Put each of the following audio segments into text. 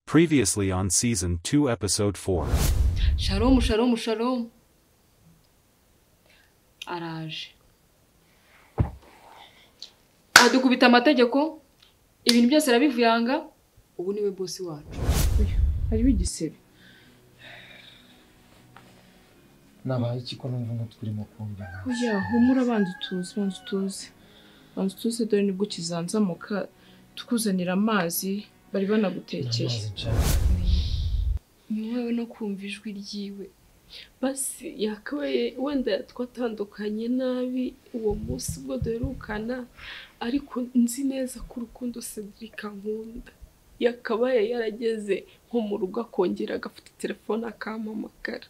Previously on Season 2 Episode 4. Shalom, shalom, shalom. Araje. Adukubita amategeko, ibintu byose arabivuyanga, ubu niwe boss wacu. Hariho igisebe. Nabaye iki ko numva umutwe urimo kumva? Oya, humura banza utuze, banza utuze. Banza utuze dore nibwo kizanzamuka tukuzanira amazi bari banagutekeye. Ni wowe no kumva ijwi ryiwe. Basi yakabaye wenda twatandukanye nabi uwo munsi ubwo duherukana, ariko nzi neza ko urukundo Cedric ankunda. Yakabaye yarageze nko mu rugo akongera agafata telefone akampamagara,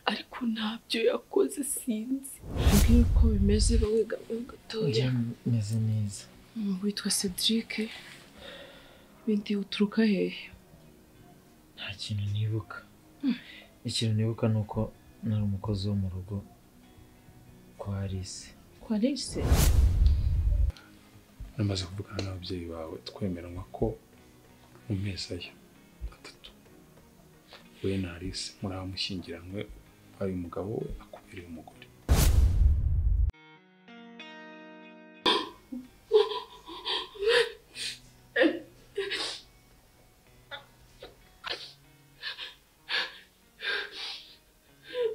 ariko ntabyo yakoze sinzi. Mbwira uko bimeze wowe gatoya. Meze neza. Witwa Cedric, bindi uturuka hehe? Nta kintu nibuka. Ikintu nibuka nuko nari umukozi wo mu rugo kwa Alice. Kwa Alice? Namaze kuvugana n'ababyeyi bawe twemeranwa ko mu mezi aya 3 we na Alice muramushyingiranwe, ari umugabo we akubereye umugore.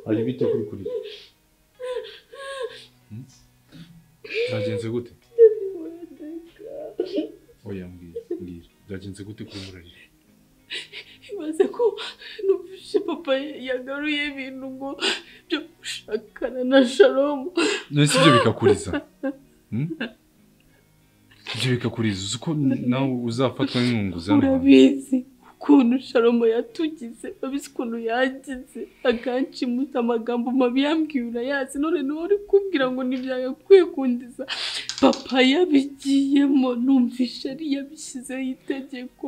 Ari bite kuri kuri? Byagenze gute? Oya mbwira, mbwira. Byagenze gute kuri murarira? Ibaze ko numvise papa yagaruye ibintu ngo byo gushakana na Shalom. None si ibyo bikakuriza? Ibyo bikakuriza uzi ko nawe uzafatwa n'inkunguzi hano. Urabizi ukuntu Shalom yatugize, urabizi ukuntu yagize, akanshimuta amagambo mabi yambwiye urayazi, none niwe uri kumbwira ngo ntibyagakwiye kundiza. Papa yabigiyemo, numvishe ari yabishyizeho itegeko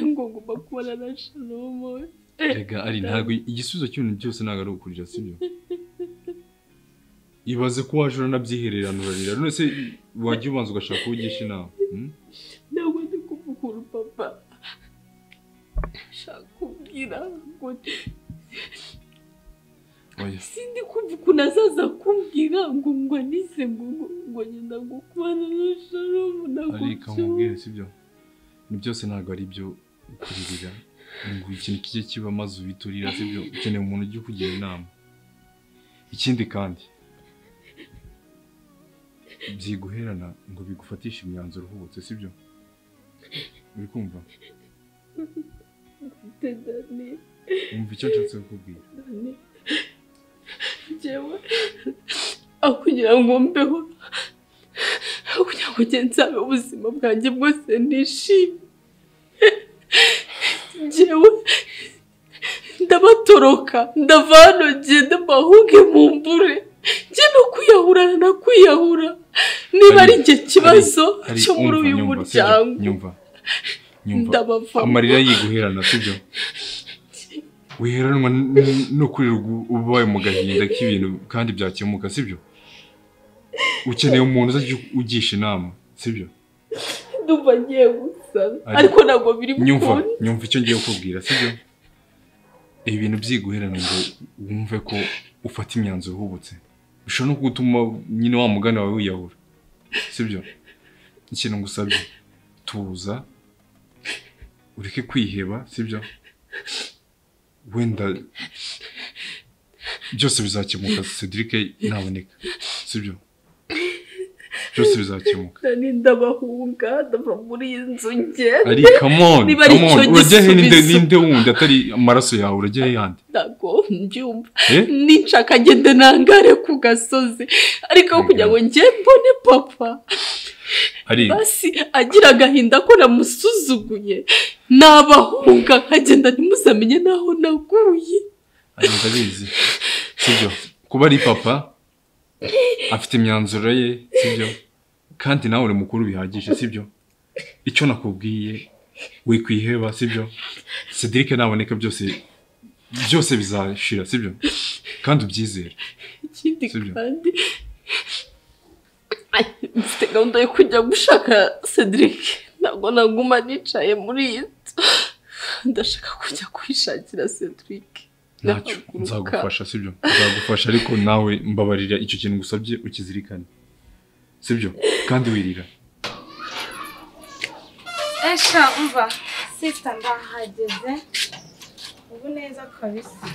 ngo ngomba kubana na Shalom. Rega ari ntabwo igisubizo cy'ibintu byose ntabwo ari ukurira, sibyo? Ibaze ko waje uranabyihererana urarira, none se wajya ubanza ugashaka uwo ugisha inama? Ntabwo ndi kuvuga papa shaka kubwira ngo sindi kumva ukuntu azaza kumbwira ngo ngwanize ngo ngenda ngo kubana na Shalom. Ntabwo ariko nkubwire, sibyo? Ni byose ntabwo ari ibyo kuririra ngo ikintu kijye kiba maze ubiturira, sibyo? Ukeneye umuntu ujya ukugira inama. Ikindi kandi byiguherana ngo bigufatishe imyanzuro uhubutse, sibyo? Uri kumva? Umva icyo nshatse kukubwira. Njyewe aho kugira ngo mbeho, aho kugira ngo nzabe ubuzima bwanjye bwose nishimye, njyewe ndabatoroka, ndava hano ngende mbahunge mumbure, njye no kwiyahura na kwiyahura niba ari njye kibazo cyo muri uyu muryango. Nyumva, nyumva, amarira yiguherana, sibyo? Wiheranwa no kurirwa ubaye mu gahinda k'ibintu kandi byakemuka, sibyo? Ukeneye umuntu uzajya ugisha inama, sibyo? Ndumva ngiye gusara, ariko ntabwo biri gukunda. Nyumva, nyumva icyo ngiye kukubwira, sibyo? Ibi bintu byiguherana ngo wumve ko ufata imyanzuro uhubutse bishobora no kugutuma nyine wa mugani wawe wiyahura, sibyo? Ikintu ngusabye, tuza ureke kwiheba, sibyo? Wenda byose bizakemuka Cedric naboneka, sibyo? Byose bizakemuka. Ndabahunga, ndava muri iyi nzu ngende. Ari come on, come on, urajya he ninde wundi atari amaraso yawe, urajya he yandi? Ntabwo mbyumva. Ninshaka ngende nangare ku gasozi, ariko kugira ngo njye mbone papa. Basi agira agahinda ko namusuzuguye, nabahunga nkagenda ntimuzamenye naho naguye. Ari ndabizi, sibyo? Kuba ari papa afite imyanzuro ye, sibyo? Kandi nawe uri mukuru bihagije, sibyo? Icyo nakubwiye wikwiheba, sibyo? Cedric naboneka byose byose bizashira, sibyo? Kandi ubyizere. Ikindi kandi mfite gahunda yo kujya gushaka Cedric, ntabwo naguma nicaye muri iyi nzu. Ndashaka kujya kwishakira Cedric. Ntacyo nzagufasha, sibyo? Nzagufasha, ariko nawe mbabarira icyo kintu ngusabye ukizirikane, sibyo? Kandi wirira. Esha umva sister, ndahageze ubu neza kabisa.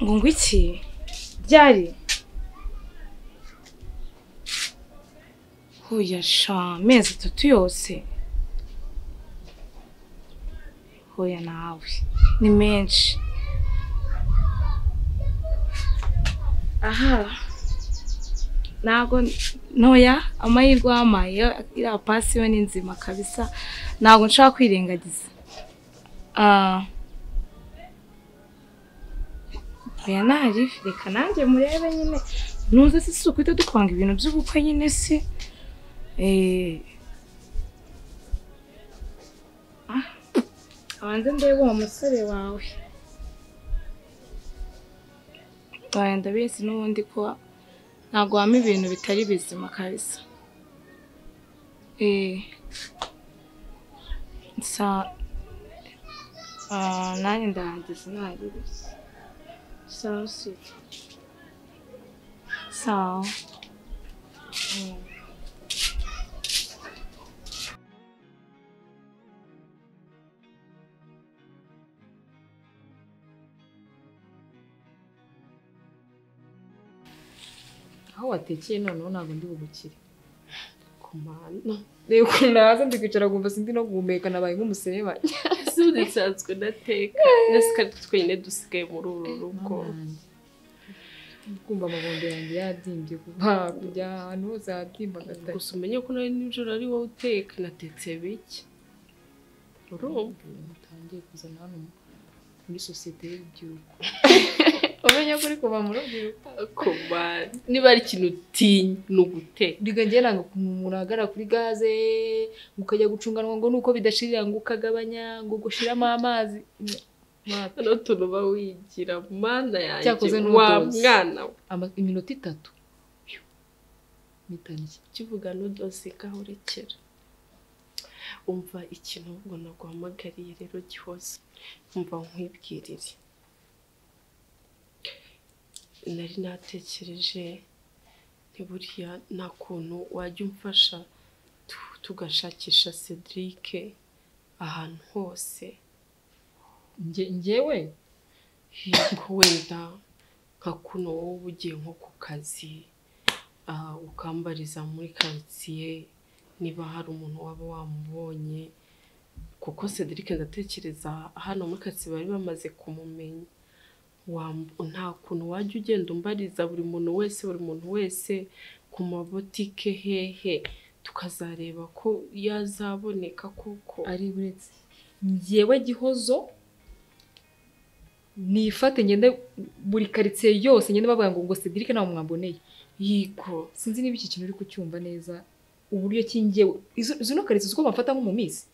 Ngo ngwiki byari hoya sha, amezi 3 yose hoya nawe ni menshi. Aha ntago ntoya amahirwe wampaye iriya pasi yo ni nzima kabisa, ntago nshaka kwirengagiza. Oya nari reka nanjye murebe nyine, ntuze si isuku ite dupanga ibintu by'ubukwe nyine si abanze ndebe uwo musore wawe. Oya ndabizi n'ubundi ko ntabwo wampa ibintu bitari bizima kabisa. Sa nanjye ndahageze ntari gusa. Sawa sweet. Sawa. Aho watekeye noneho ntabwo ndi bugukire. Kumana. Reba ukuntu naza ndi kwicara nkumva sindi no guhumeka, nabaye nk'umuserebanya. Ese ubu nsanzwe ndateka, nasi twenyine dusigaye muri uru rugo. Kumva amabondo yanjye yabyimbye kuva kujya ahantu hose habyimba gatari. Gusa umenye ko nari nijoro ari wowe uteka, natetse bike. Urumva utangiye kuzana hano muri sosiyete y'urubyiruko. Umenya ko uri kuva mu rubyiruko. Kumana niba ari ikintu utinya ni uguteka. Ndiga njye nanga umuntu ahagarara kuri gaze ngo ukajya gucunganwa ngo nuko bidashirira ngo ukagabanya ngo gushiramo amazi. Noneho utuntu uba wigira mana yanjye wa mwana we. Iminota 3 mitaniye ukivuga nudosi ngaho urekera. Umva ikintu ubwo naguhamagariye rero Gihozo, umva nkwibwirire. Nari natekereje ntiburiya nta kuntu wajya umfasha tugashakisha Cedric ahantu hose. Njyewe yego wenda nka kuno wowe ugiye nko ku kazi ukambariza muri karitsiye niba hari umuntu waba wamubonye, kuko Cedric ndatekereza hano muri karitsiye bari bamaze kumumenya. Nta kuntu wajya ugenda umbariza buri muntu wese, buri muntu wese ku mabotike hehe, tukazareba ko yazaboneka koko. Ari buretse njyewe Gihozo nifate ngende buri karitsiye yose ngende bavuga ngo Cedric ntawe mwamboneye. Yego sinzi niba iki kintu uri kucyumva neza uburyo kingewe izo no karitsiye uko bamfata nko mu misi.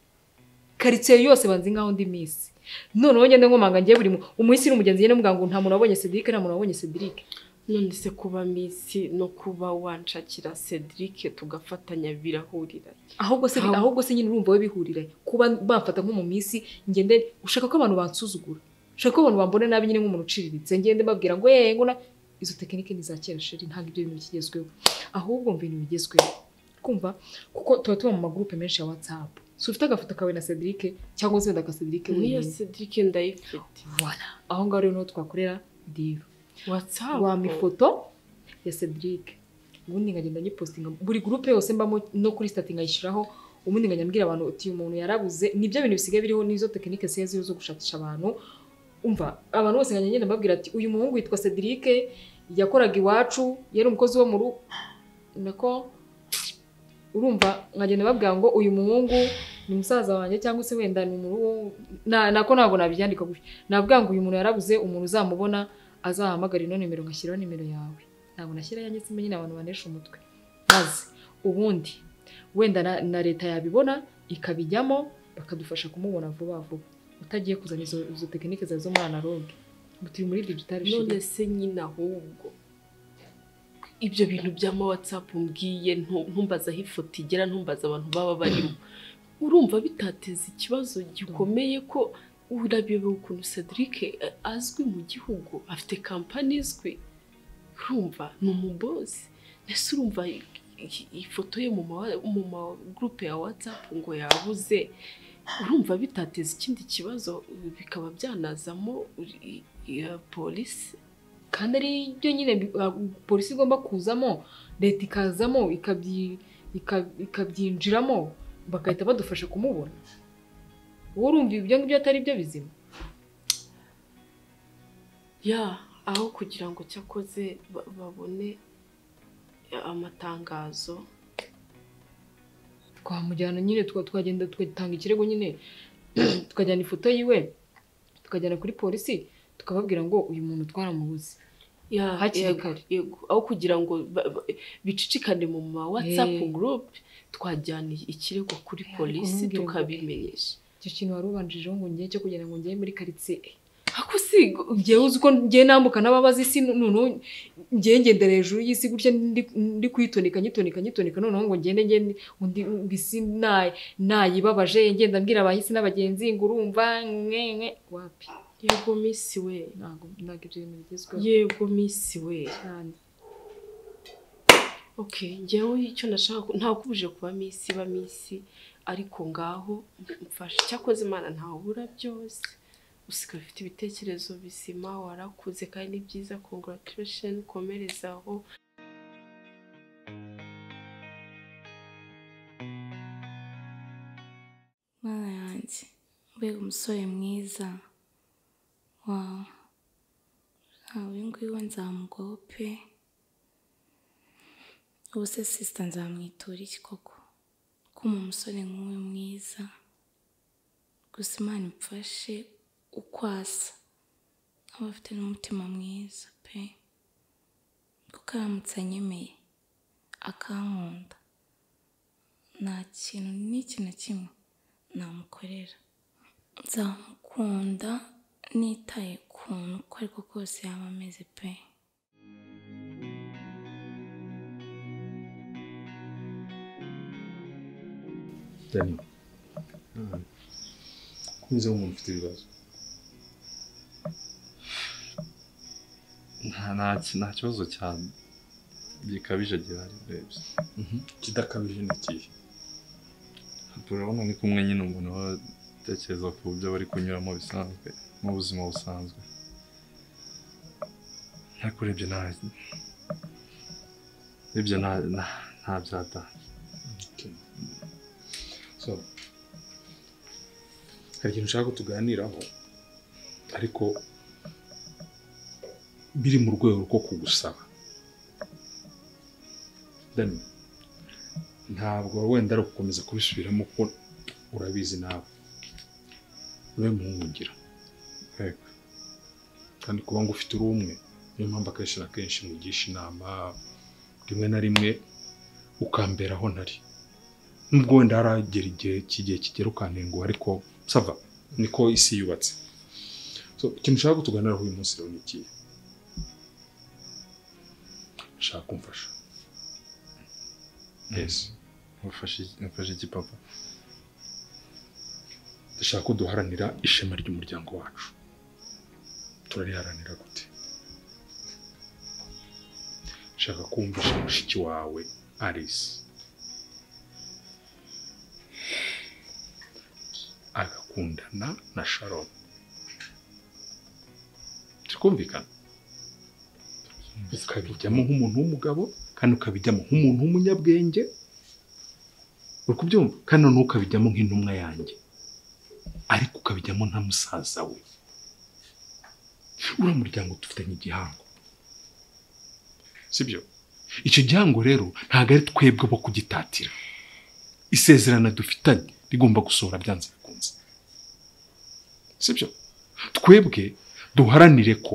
Karitsiye yose banzi nkaho ndi misi. Noneho ngende nkomanga ngiye buri umunsi n'umugenzi ngende mvuga ngo nta muntu wabonye Cedric, nta muntu wabonye Cedric. None se kuba misi no kuba wanshakira Cedric tugafatanya birahurira? Ahubwo se nyine urumva we bihurira kuba bamfata nko mu misi, ngende ushaka ko abantu bansuzugura, ushaka ko abantu bambona nabi nyine nk'umuntu uciriritse, ngende mbabwira ngo ngo na izo tekinike ni za kera sheri, ntabwo ibyo bintu bikigezweho. Ahubwo mva ibintu bigezweho kumva, kuko tuba tuba mu magroupe menshi ya WhatsApp. So ufite agafoto kawe na Cedric cyangwa se wenda ka Cedric wenyine. Niyo Cedric ndayifite. Voilà. Aho ngaho rero niho twakorera deal. WhatsApp wa mifoto ya Cedric. Ubundi nkagenda nyipostinga buri groupe yose mbamo no kuri status nkayishiraho, ubundi nkajya mbwira abantu uti umuntu yarabuze. Nibyo bintu bisigaye biriho nizo tekinike siye zo gushakisha abantu. Umva abantu bose nkajya ngenda mbabwira ati uyu muhungu witwa Cedric yakoraga iwacu, yari umukozi wo mu rugo. Nako urumva nkagenda babwira ngo uyu muhungu ni musaza wanjye cyangwa se wenda ni umuntu nako ntabwo nabyandika gutya. Nabwira ngo uyu muntu yarabuze, umuntu uzamubona azahamagara ino nimero, ngashyiraho nimero yawe. Ntabwo nashyira yanjye simenye abantu banesha umutwe. Maze ubundi wenda na leta yabibona ikabijyamo bakadufasha kumubona vuba vuba, utagiye kuzana izo tekinike zawe zo muri analogue. Turi muri digital. None se nyine ahubwo Ibyo bintu bya WhatsApp mbwiye ntumbaza aho ifoto igera, ntumbaza abantu baba barimo. Urumva bitateza ikibazo gikomeye ko urabiyobewe ukuntu Cedric azwi mu gihugu, afite kampani izwi. Urumva ni umubosi. Ese urumva ifoto ye mu ma groupe ya WhatsApp ngo yabuze, urumva bitateza ikindi kibazo bikaba byanazamo polisi? Kandi ari byo nyine polisi igomba kuzamo, leta ikazamo, ikabyinjiramo, bagahita badufasha kumubona. Wowe urumva ibyo ngibyo atari byo bizima? Ya, aho kugira ngo cyakoze babone amatangazo twamujyana nyine, twagenda tugatanga ikirego nyine, tukajyana ifoto yiwe, tukajyana kuri polisi, tukababwira ngo uyu muntu twaramubuze hakiri kare. Yego, aho kugira ngo bicicikane mu ma WhatsApp group, twajyana ikirego kuri polisi tukabimenyesha. Icyo kintu wari ubanjijeho ngo ngiye cyo kugira ngo ngiye muri quartier. Ako si ngiye uzi ko ngiye nambuka n'ababazi isi, noneho ngiye ngendera hejuru y'isi gutya ndi kwitonika nyitonika nyitonika, noneho ngo ngende ngende undi isi nayibabaje, ngenda mbwira abahisi n'abagenzi ngo urumva mwe wapi. Yego misi we, ntabwo ibyo bintu bigezweho. Yego misi we cyane. Okay, ngewe icyo nashaka ntakubuje kuba misi ba misi, ariko ngaho mfashe cyakoze Imana ntawubura byose. Usigaye ufite ibitekerezo bizima, warakuze kandi ni byiza, congratulations, komerezaho. Mwana yanjye, mbega umusore mwiza. Wow, uyu nguyu we nzamugwaho pe. Ubu se sister nzamwitura iki koko? Kuma umusore nk'uyu mwiza. Gusa Imana imfashe uko asa, aba afite n'umutima mwiza pe. Kuko aramutse anyemeye akankunda, nta kintu n'iki na kimwe namukorera. Nzamukunda nitaye kuntu uko ariko kose yaba ameze pe. Dani, kumeze nk'umuntu ufite ibibazo. Nta kibazo cyane gikabije gihari urebye. Kidakabije ni ikihe? Turabona ni kumwe nyine umuntu aba atekereza ku byo bari kunyuramo bisanzwe mu buzima busanzwe. Ariko urebye nta byatanga. So, hari ikintu nshaka ko tuganiraho, ariko biri mu rwego rwo kugusaba. Dani, ntabwo wenda ari ugukomeza kubisubiramo kuko urabizi nawe. Uri muhungira. Yego. Kandi kuba ngo ufite uri umwe, niyo mpamvu akenshi na kenshi mugisha inama, rimwe na rimwe ukamberaho ntari. Nubwo wenda haragera igihe kigera ukantenguha, ariko sava niko isi yubatse. So, ikintu nshaka ko tuganiraho uyu munsi rero ni ikihe? Nshaka kumfasha. Yes. Mfashe iki papa? Ndashaka ko duharanira ishema ry'umuryango wacu. Turariharanira gute? Nshaka kumvisha mushiki wawe Alice agakundana na Sharon. Tukumvikana? Ukabijyamo nk'umuntu w'umugabo, kandi ukabijyamo nk'umuntu w'umunyabwenge. Uri kubyumva? Kandi noneho ukabijyamo nk'intumwa yanjye, ariko ukabijyamo nka musaza we. Uriya muryango dufitanye igihango, sibyo? Icyo gihango rero ntabwo ari twebwe bo kugitatira. Isezerano dufitanye rigomba gusohora byanze bikunze, sibyo? Twebwe duharanire ko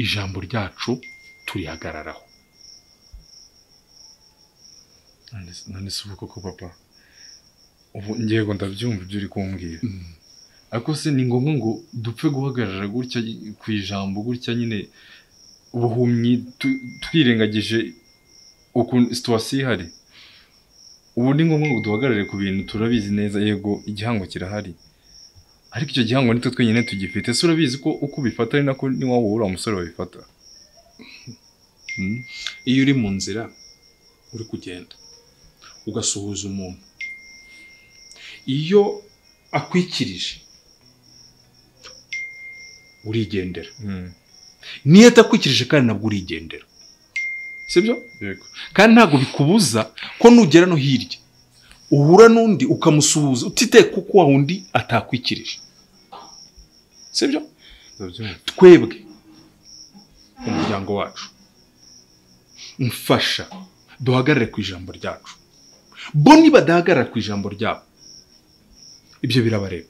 ijambo ryacu turihagararaho. None se ubu koko papa, ubu ngiye ndabyumva ibyo uri kumbwira, ariko se ni ngombwa ngo dupfe guhagarara gutya ku ijambo gutya nyine ubuhumyi twirengagije ukuntu situation ihari. Ubu ni ngombwa ngo duhagarare ku bintu turabizi neza, yego igihango kirahari. Ariko icyo gihango nitwe twenyine tugifite. Se urabizi ko uko ubifata ari nako ni wowe uriya musore wabifata. Iyo uri mu nzira uri kugenda ugasuhuza umuntu, iyo akwikirije urigendera. Niyo atakwikirije kandi nabwo urigendera, sibyo? Yego. Kandi ntabwo bikubuza ko nugera no hirya uhura n'undi ukamusuhuza utite kuko wa wundi atakwikirije, sibyo? Twebwe umuryango wacu mfasha duhagarare ku ijambo ryacu. Bo nibadahagarara ku ijambo ryabo ibyo birabareba,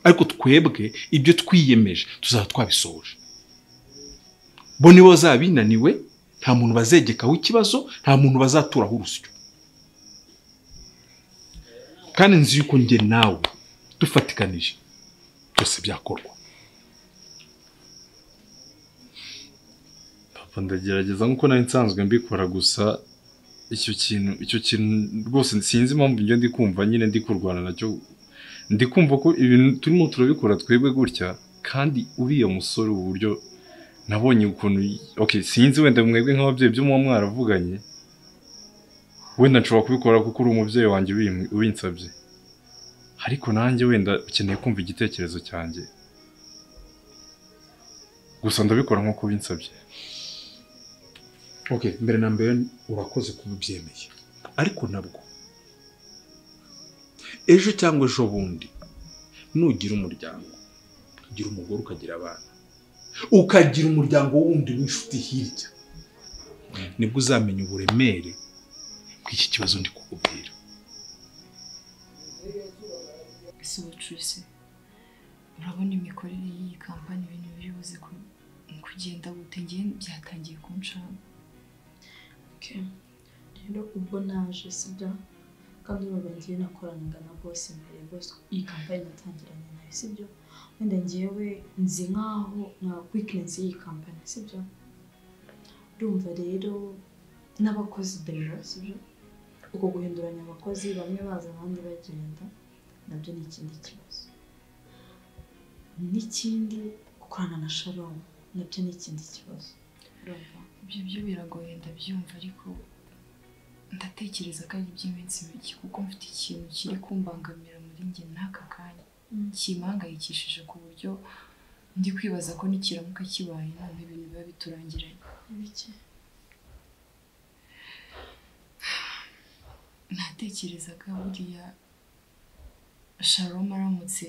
ariko twebwe ibyo twiyemeje tuzaba twabisohoje. Bo nibo bazabinaniwe, nta muntu bazegekaho ikibazo, nta muntu bazaturaho urusyo. Kandi nzi yuko njye nawe dufatikanije byose byakorwa. Papa, ndagerageza nkuko nari nsanzwe mbikora, gusa icyo kintu rwose sinzi impamvu njye ndi kumva nyine ndi kurwana nacyo. Ndi kumva ko ibintu turimo turabikora twebwe gutya, kandi uriya musore uburyo nabonye ukuntu, okay, sinzi wenda mwebwe nk'ababyeyi byo muba mwaravuganye, wenda nshobora kubikora kuko uri umubyeyi wanjye ubinsabye, ariko nanjye wenda ukeneye kumva igitekerezo cyanjye. Gusa ndabikora nkuko ubinsabye. Okay, mbere na mbere urakoze kubyemeye, ariko nabwo ejo cyangwa ejo bundi nugira umuryango, ukagira umugore, ukagira abana, ukagira umuryango wundi w'inshuti hirya, nibwo uzamenya uburemere bw'iki kibazo ndi kukubwira. Ese ubucuruzi, urabona imikorere y'iyi kampani ibintu biri buze kugenda gute? Ngiye byatangiye kunshanga. Rero ubwo naje, sibyo? Kandi urumva ngiye nakoranaga na boss mbere, boss iyi kampani natangiranye nayo, sibyo? Wenda ngewe nzi nkaho nka weakness y'iyi kampani, sibyo? Urumva rero n'abakozi deja, sibyo? Uko guhinduranya abakozi, bamwe baza abandi bagenda, nabyo ni ikindi kibazo. N'ikindi gukorana na Shalom nabyo ni ikindi kibazo. Urumva ibyo byo biragoye ndabyumva, ariko ndatekereza ko ari iby'iminsi mike, kuko mfite ikintu kiri kumbangamira muri njye n'aka kanya kimpangayikishije ku buryo ndi kwibaza ko nikiramuka kibaye none ibintu biba biturangiranye. Ibiki? Natekerezaga buriya Shalom aramutse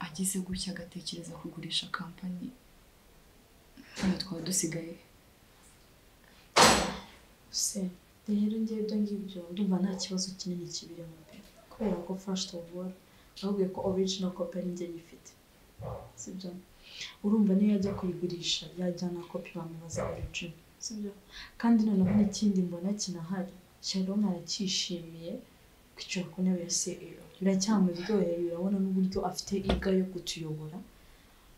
agize gutya agatekereza kugurisha kampani, hano twaba dusigaye. Se rero ngiye ibyo ngibyo ndumva nta kibazo kinini kibirimo pe, kubera ko first of all ahubwo ko original copy ari njye nyifite, sibyo? Urumva niyo yajya kuyigurisha yajyana copy bamubaza original, sibyo? Kandi noneho n'ikindi mbona kinahari, Shalom aracyishimiye kwicara ku ntebe ya CEO, biracyamuryoheye, urabona n'uburyo afite iga yo kutuyobora.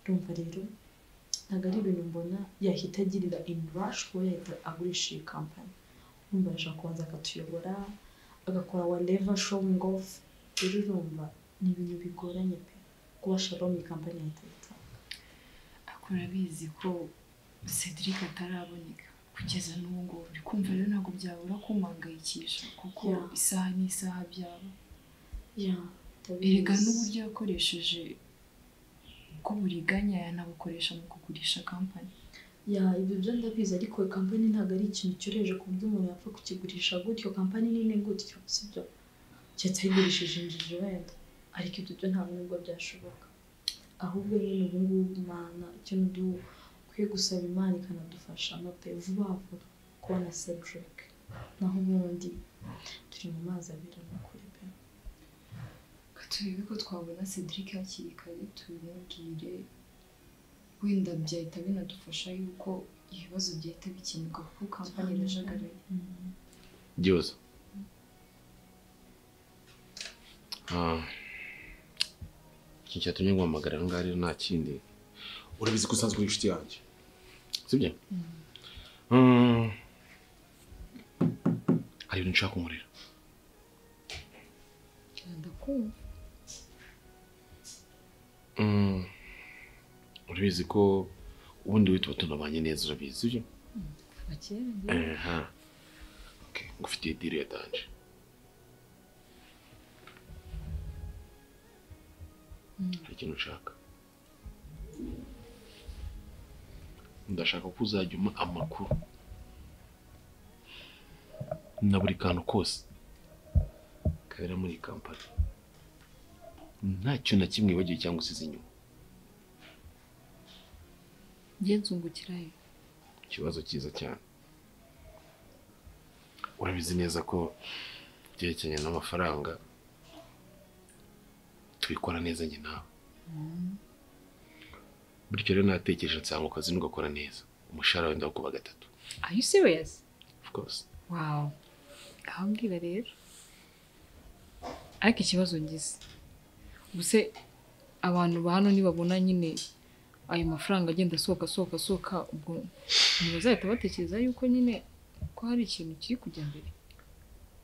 Urumva rero ntabwo ari ibintu mbona yahita agirira in rush kuba yahita agurisha iyi kampani. Urumva arashaka kubanza akatuyobora, agakora whatever showing off. Rero urumva ni ibintu bigoranye pe kuba Shalom iyi kampani yahita ayitanga. Ariko urabizi ko Cedric ataraboneka kugeza n'ubu ngubu, uri kumva rero ntabwo byabura kumpangayikisha kuko isaha n'isaha byaba. Erega n'uburyo yakoresheje bw'uburiganya yanabukoresha mu kugurisha kampani. Ya ibyo byo ndabizi, ariko kampani ntabwo ari ikintu cyoroheje ku buryo umuntu yapfa kukigurisha gutyo. Kampani nini gutyo, sibyo? Keretse ayigurishije injiji wenda, ariko ibyo byo ntabwo nubwo byashoboka. Ahubwo nyine ubu ngubu Imana ikintu dukwiye gusaba Imana ikanadufasha pe vuba vuba kubona Cedric, naho ubundi turi mu mazi abira n'ukuri pe. Turebe ko twabona Cedric hakiri kare tubimubwire, wenda byahita binadufasha yuko ibibazo byahita bikemuka kuko kampani irajagaraye. Gihozo, ikintu cyatumye nguhamagara aha ngaha rero nta kindi, urabizi ko usanzwe uri inshuti yanjye, sibyo? Hari ibintu nshaka kunkorera. Ndakumva. Urabizi ko ubundi we tuba tunabanye neza, urabizi sibyo? Bakera. Okay, ngufitiye deal ya danje. Hari ikintu nshaka. Ndashaka ko uzajya umpa amakuru na buri kantu kose kabera muri kampani, nta kintu na kimwe wibagiwe cyangwa usize inyuma. Njye nzungukirayo. Ikibazo cyiza cyane. Urabizi neza ko byerekeranye n'amafaranga tubikora neza njye nawe. Bityo rero natekereje nsanga akazi ntugakora neza, umushahara wenda kuba gatatu. Are you serious? Of course. Wow. Ahambwira rero. Ariko ikibazo ngize, ubuse abantu ba hano nibabona nyine ayo mafaranga agenda asohoka asohoka asohoka, ubwo ntibazahita batekereza yuko nyine ko hari ikintu kiri kujya mbere,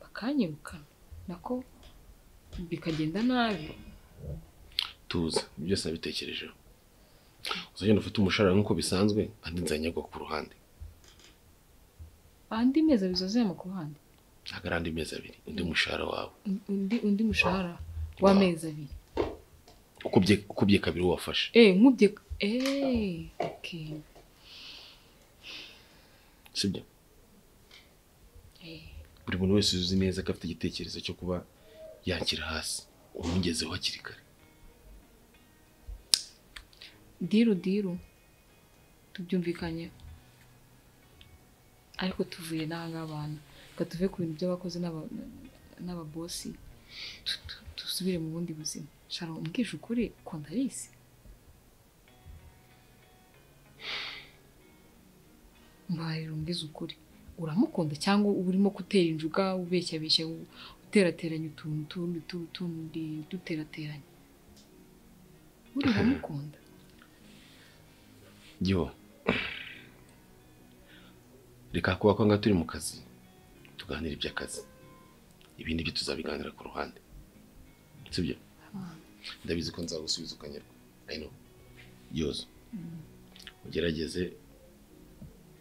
bakanyirukana nako bikagenda nabi. Tuza, byose nabitekerejeho. Uzagenda ufite umushahara nk'uko bisanzwe, andi nzanyagwa ku ruhande. Andi mezi abiri uzazayama ku ruhande? Ntabwo ari andi mezi abiri, undi mushahara wawe. Undi mushahara w'amezi abiri. Ukubye kabiri wafashe. Nkubye okay. Sibyo? Buri muntu wese uzi neza ko afite igitekerezo cyo kuba yakira hasi, umugezeho hakiri kare. Diru diru tubyumvikanye, ariko tuvuye n'aha abantu reka tuve ku bintu by'abakozi n'ababosi, dusubire mu bundi buzima. Sharo, umbwije ukuri ukunda Alice? Mbabarira umbwize ukuri, uramukunda cyangwa urimo gutera injuga, ubeshya beshya, uterateranya utuntu tundi duterateranya? Uramukunda? Yo, reka kuba kwanga turi mu kazi tuganira iby'akazi, ibindi byo tuzabiganira ku ruhande, sibyo? Ndabizi ko nzagusubiza ukanyerwa. I know. Yozo, ugerageze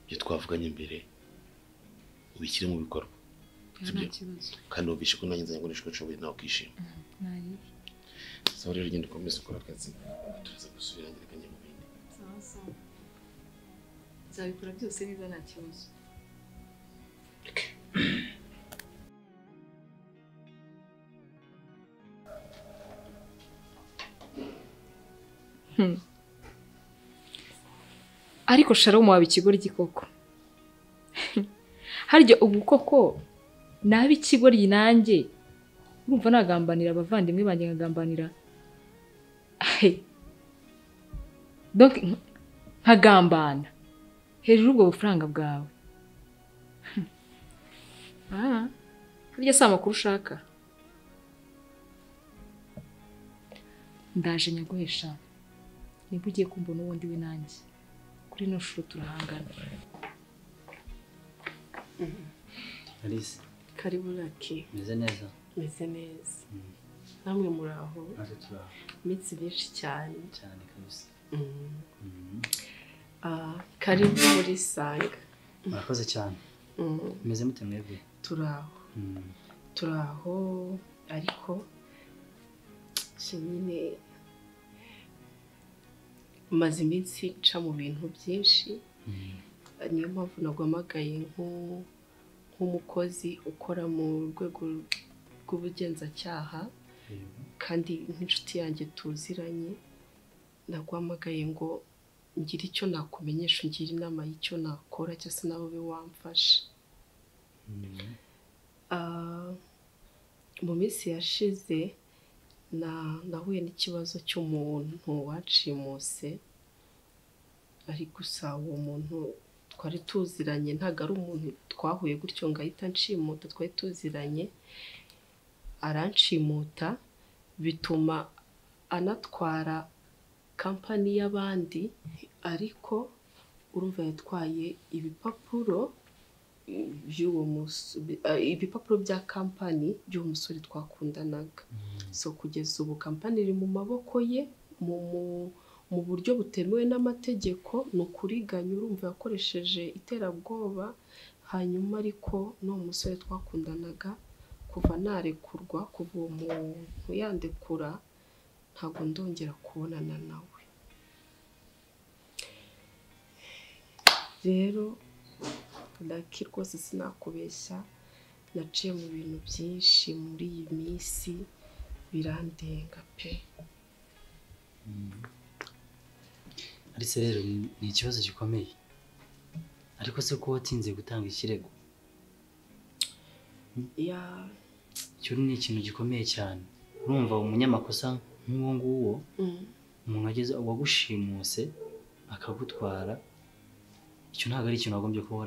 ibyo twavuganye mbere ubishyire mu bikorwa, sibyo? Kandi ubishe ko nanjye nzajya uko nshoboye nawe ukishima. Sawa rero, genda ukomeze ukora akazi, turaza gusubira reka njye mu bindi. Sawa, nzabikora byose neza nta kibazo. Ariko Shalom waba ikigoryi koko. Harya ubu koko naba ikigoryi nanjye? Urumva nagambanira abavandimwe banjye, nkagambanira donc nkagambana hejuru ubwo bufaranga bwawe. Harya si amakuru ushaka? Ndaje nyaguhesha, nibwo ugiye kumbona ubundi we nanjye. Kuri ino shuro turahangana. Alice. Karibu Lucky. Meze neza. Meze neza. Namwe muraho? Natwe turaho. Iminsi myinshi cyane. Cyane kabisa. Karibu muri Sanga. Murakoze cyane. Meze mute mwebwe? Turaho. Turaho ariko nyine maze iminsi nca mu bintu byinshi, niyo mpamvu naguhamagaye nk'umukozi ukora mu rwego rw'ubugenzacyaha kandi nk'inshuti yanjye tuziranye. Naguhamagaye ngo ngire icyo nakumenyesha, ungire inama y'icyo nakora cyangwa se nawe ube wamfasha. Mu minsi yashize nahuye n'ikibazo cy'umuntu wacimuse, ari gusa uwo muntu twari tuziranye, ntabwo ari umuntu twahuye gutyo ngo ahita anshimuta, twari tuziranye, aranshimuta bituma anatwara kampani y'abandi, ariko Urumva yatwaye ibipapuro by'uwo ibipapuro bya kampani by'uwo musore twakundanaga. So kugeza ubu kampani iri mu maboko ye mu buryo butemewe n'amategeko, ni ukuriganya. Urumva yakoresheje iterabwoba. Hanyuma ariko n'uwo musore twakundanaga kuva narekurwa, kuva uwo muntu yandekura, ntabwo ndongera kubonana nawe. Rero Lucky rwose sinakubeshya, naciye mu bintu byinshi muri iyi minsi birandenga pe. Alice rero ni ikibazo gikomeye. Ariko se ko watinze gutanga ikirego? Ya, icyo ni ikintu gikomeye cyane. Urumva umunyamakosa nk'uwo nguwo, umuntu ageze uwagushimuse akagutwara, icyo ntabwo ari ikintu wagombye kuba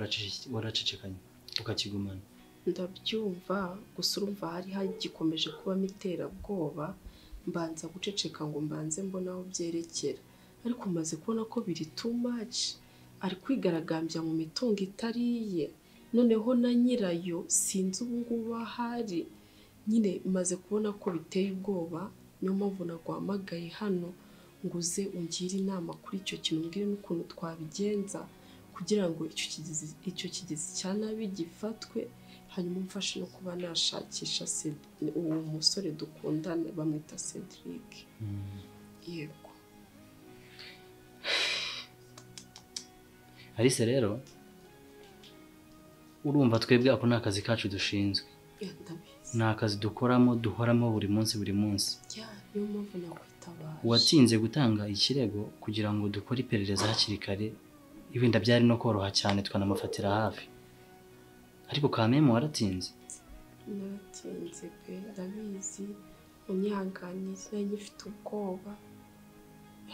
waracecekanye ukakigumana. Ndabyumva, gusa urumva hari hagikomeje kubamo iterabwoba, mbanza guceceka ngo mbanze mbona aho byerekera. Ariko maze kubona ko biri too much, ari kwigaragambya mu mitungo itari iye, noneho na nyirayo sinzi ubu ngubu ahari. Nyine maze kubona ko biteye ubwoba, niyo mpamvu naguhamagaye hano ngo uze ungire inama kuri icyo kintu, umbwire n'ukuntu twabigenza kugira ngo icyo kigezi cya nabi gifatwe, hanyuma umfashe no kuba nashakisha uwo musore dukundana bamwita Cedric. Yego. Alice rero urumva twebwe ako ni akazi kacu dushinzwe. Ni akazi dukoramo, duhoramo buri munsi buri munsi. Niyo mpamvu nakwitabaje. Watinze gutanga ikirego kugira ngo dukore iperereza hakiri kare, ibinda byari no koroha cyane tukanamufatira hafi. Ariko kameme waratinze. Naratinze pe, ndabizi, unyihanganiye, nari ngifite ubwoba.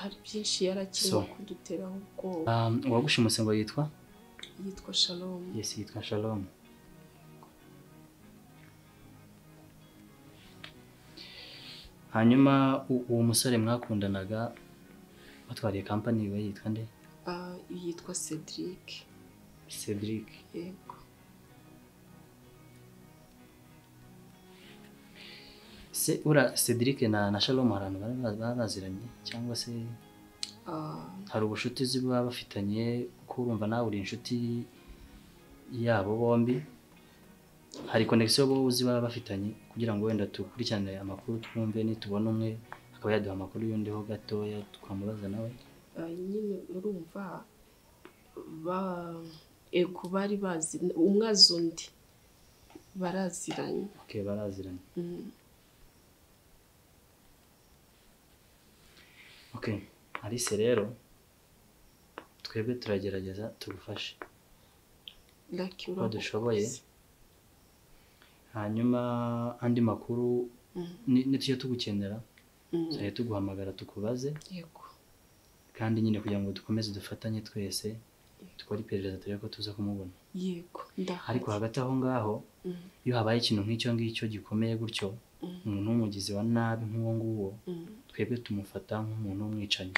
Hari byinshi yarakirimo kuduteraho ubwoba. Uwagushimuse ngo yitwa? Yitwa Shalom. Yes, yitwa Shalom. Hanyuma uwo musore mwakundanaga batwariye company we yitwa nde? Yitwa Cedric. Cedric. Yego. Se ura Cedric na Shalom hari abantu baziranye cyangwa se hari ubushuti baba bafitanye, kuko urumva nawe uri inshuti yabo bombi, hari connection bo uzi baba bafitanye kugira ngo wenda tukurikirane amakuru twumve, nitubona umwe akaba yaduha amakuru y'undi ho gatoya twamubaza nawe. Nyine urumva ego bari bazi umwe azi undi, baraziranye. Okay, baraziranye. Okay, Alice rero twebwe turagerageza tugufashe uko dushoboye. Hanyuma andi makuru nitujya tugukenera tuzajya tuguhamagara tukubaze. Yego. Kandi nyine kugira ngo dukomeze dufatanye twese dukore iperereza turebe ko tuza kumubona. Yego, ndahari. Ariko hagati aho ngaho iyo habaye ikintu nk'icyo ngicyo gikomeye gutyo, umuntu w'umugizi wa nabi nk'uwo nguwo, twebwe tumufata nk'umuntu w'umwicanyi.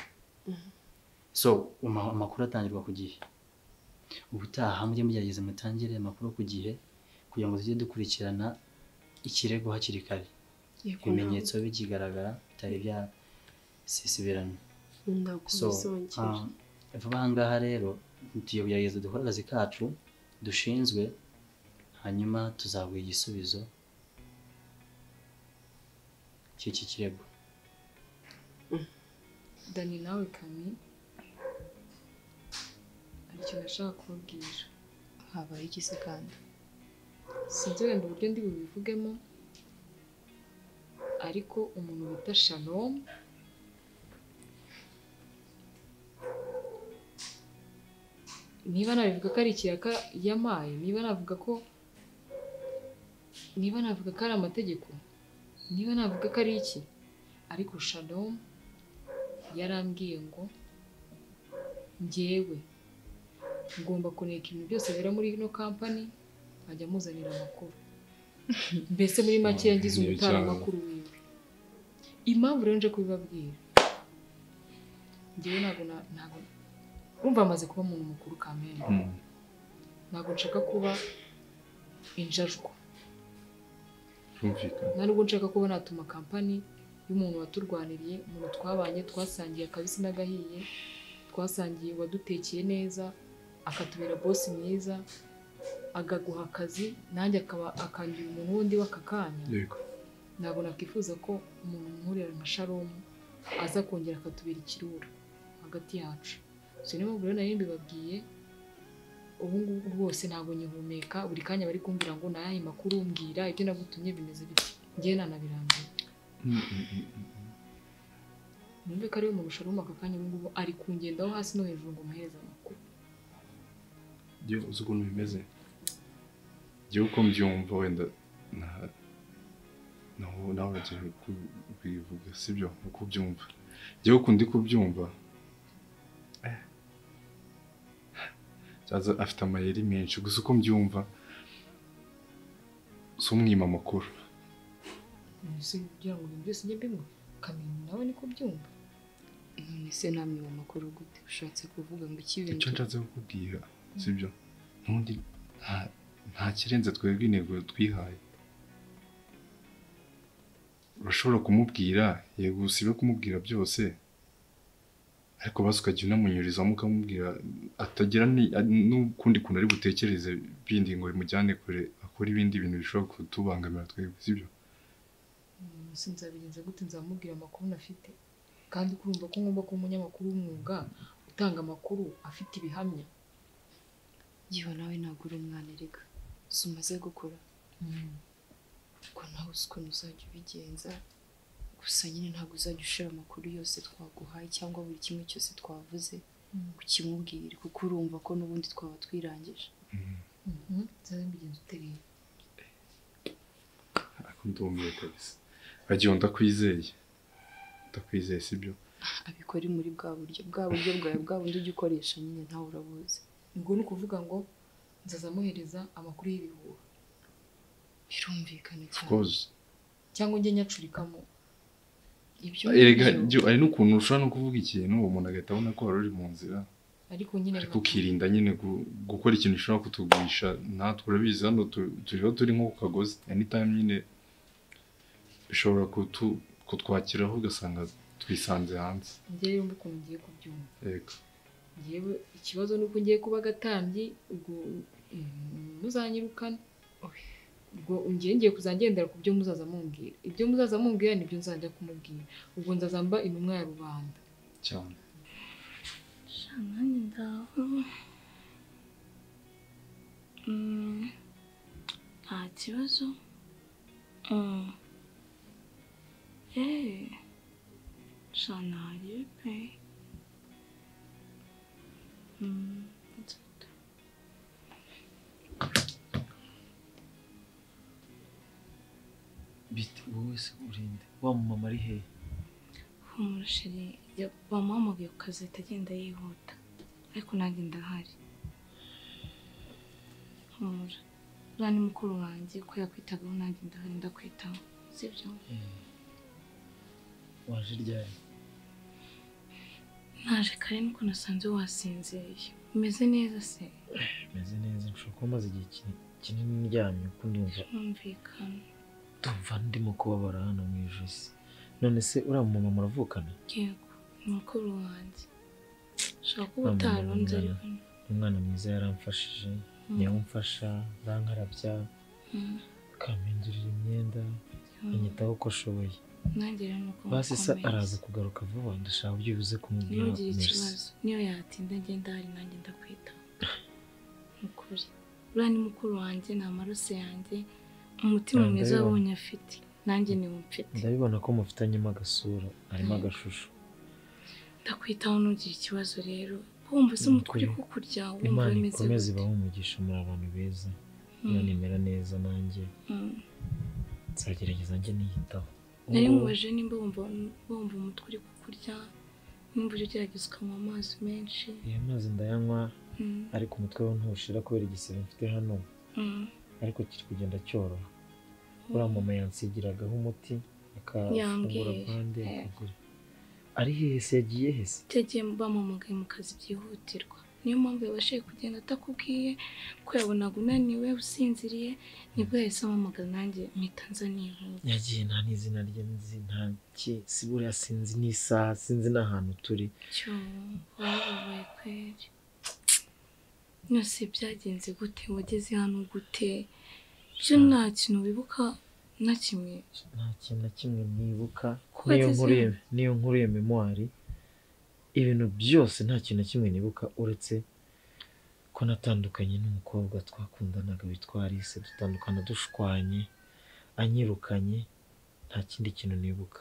So amakuru atangirwa ku gihe. Ubutaha mujye mugerageza mutangire amakuru ku gihe kugira ngo tujye dukurikirana ikirego hakiri kare, ibimenyetso bikigaragara bitari byasisibirana. Ntabwo bizongera. Vuba aha ngaha rero tugiye kugerageza dukore akazi kacu dushinzwe, hanyuma tuzaguha igisubizo cy'iki kirego. Dani nawe Kami, hari ikintu nashaka kubabwira. Habaye iki se kandi? Sinzi wenda uburyo ndi bubivugemo, ariko umuntu bita Shalom niba nabivuga ko ari ikiraka yamaye, niba navuga ko ari amategeko, niba navuga ko ari iki, ariko Shalom yarambwiye ngo njyewe ngomba kuneka ibintu byose bira muri ino company nkajya muzanira amakuru. Mbese muri make yangize umutaramakuru wiwe. Impamvu rero nje kubibabwira, njyewe ntabwo Urumva amaze kuba umuntu mukuru kamere. Ntabwo nshaka kuba injajwa. Birumvikana. Nubwo nshaka kuba natuma kampani y'umuntu waturwaniriye, umuntu twabanye, twasangiye akabisi n'agahiye, twasangiye wadutekeye neza, akatubera boss mwiza, agaguha akazi nanjye akaba akangira umuntu wundi w'akakanya. Yego. Ntabwo nakwifuza ko umuntu nkurira nka Shalom aza kongera akatubera ikirura hagati yacu. So niyo mpamvu rero nari mbibabwiye, ubu ngubu rwose ntabwo nyihumeka, buri kanya bari kumbwira ngo nayahe makuru, mbwira ibyo nagutumye bimeze bite, njyewe nanabirambiwe. Numve ko ariwe muntu Shalom aka kanya ubu ngubu ari kungendaho hasi no hejuru ngo muhereze amakuru. Njyewe uzi ukuntu bimeze, njyewe uko mbyumva wenda nawe uragiye kubivuga sibyo, uko ubyumva njyewe uko ndi kubyumva afite amayeri menshi, gusa uko mbyumva si umwima amakuru. Ese kugira ngo ibintu byose njye mbimwe kamenya nawe niko byumva. None se namwe amakuru gute? Ushatse kuvuga ngo iki bintu? Icyo nshatse kukubwira sibyo, n'undi nta kirenze twebwe intego twihaye. Urashobora kumubwira, yego usibe kumubwira byose, ariko basi ukajya unamunyurizamo ukamubwira atagira n'ukundi kuntu ari butekereze bindi ngo bimujyane kure, akora ibindi bintu bishobora kutubangamira twebwe, sibyo? Sinzabigenza gute? Nzamubwira amakuru nafite, kandi kurumva ko ngomba kuba umunyamakuru w'umwuga utanga amakuru afite ibihamya. Yewe nawe ntabwo uri umwana erega, si umaze gukura ubwo nawe uzi ukuntu uzajya ubigenza. Gusa nyine ntabwo uzajya ushira amakuru yose twaguhaye cyangwa buri kimwe cyose twavuze ukimubwire, kuko urumva ko n'ubundi twaba twirangije. Nzabigenza ute rero? Ariko ndumiwe kabisa. Agiye ndakwizeye, ndakwizeye sibyo? Abikora muri bwa buryo bwawe bwa bundi ujya ukoresha nyine ntawe urabuzi. Ubwo ni ukuvuga ngo nzazamuhereza amakuru y'ibihuha. Birumvikana cyane. Cyangwa njye nyacurikamo. Ibyo erega ari n'ukuntu ushobora no kuvuga ikintu umuntu agahita abona ko wari uri mu nzira, ariko nyine ariko ukirinda nyine gukora ikintu ushobora kutugurisha. Natwe urabizi hano turiho turi nko ku kagozi, anytime nyine bishobora kutwakiraho ugasanga twisanze hanze. Njye rero mba ukuntu ngiye kubyumva. Yego. Njyewe ikibazo ni uko ngiye kuba agatambyi, ubwo muzanyirukana. Ubwo ngiye kuzangendera ku byo muzaza mumbwira, ibyo muzaza mumbwira nibyo nzajya kumubwira, ubwo nzazamba intumwa ya rubanda cyane. Nanjye ndaho nta kibazo. Sha nariye pe. Bite wowe se urinde wa mama ari he? Humura chérie, bamuhamagaye ku kazi ahita agenda yihuta, ariko nanjye ndahari. Humura, uriya ni mukuru wanjye ko yakwitagaho, nanjye ndahari ndakwitaho, sibyo? Waje ryari? Naje kare nuko nasanze wasinziriye. Umeze neza se? Meze neza, nshobora kuba maze igihe kinini ndyamye kuko ndumva Birumvikana. ndumva ndimo kubabara hano mu ijosi. None se uriya mama muravukana? Yego, ni mukuru wanjye. Ushobora kuba utarunze ariko ni umwana mwiza, yaramfashije, niwe umfasha, arankarabya, akampindurira imyenda, anyitaho uko ashoboye. Nanjye rero nuko Basi se mukomeye. araza kugaruka vuba, ndashaka byibuze kumubwira Ntugire merci. ikibazo, niyo yatinda ngenda hari nanjye ndakwitaho. Ni ukuri, uriya ni mukuru wanjye, ni amaraso yanjye, umutima mwiza Ndabibona. wabonye afite nanjye niwo mfite. Ndabibona ko mufitanyemo agasura, harimo agashusho. Ndakwitaho ntugire ikibazo rero. Wumva se umutwe uri kukurya, wumva Imana bimeze ikomeze gute? ibahe umugisha, muri abantu beza. Niyo nimera neza nanjye nzagerageza njye niyitaho. Nari Ubwo mubajije nimba wumva umutwe uri kukurya, nimba ujya ugerageza ukanywa amazi menshi. Iyo mazi ndayanywa, ariko umutwe wo ntushira kubera igisebe mfite hano, ariko kiri kugenda cyoroha. Uriya mama yansigiragaho umuti, akafungura Yambwiye. bande, akagura. Ari hehe se? Yagiye he se? Yagiye bamuhamagaye mu kazi byihutirwa, niyo mpamvu yabashije kugenda atakubwiye, ko yabonaga unaniwe usinziriye, nibwo yahise ampamagara nanjye mpita nza nihuta. Yagiye nta n'izina rye nzi, nta ki, si buriya sinzi n'isaha, sinzi n'ahantu turi. Cyo warababaye kweri. Nose byagenze gute? Wageze hano gute? Byo nta kintu wibuka na kimwe? Nta kintu na kimwe nibuka. Ko Niyo wageze nkuru ya hano? Niyo nkuru ya memoire, ibintu byose nta kintu na kimwe nibuka uretse ko natandukanye n'umukobwa twakundanaga witwa Alice, dutandukana dushwanye, anyirukanye, nta kindi kintu nibuka.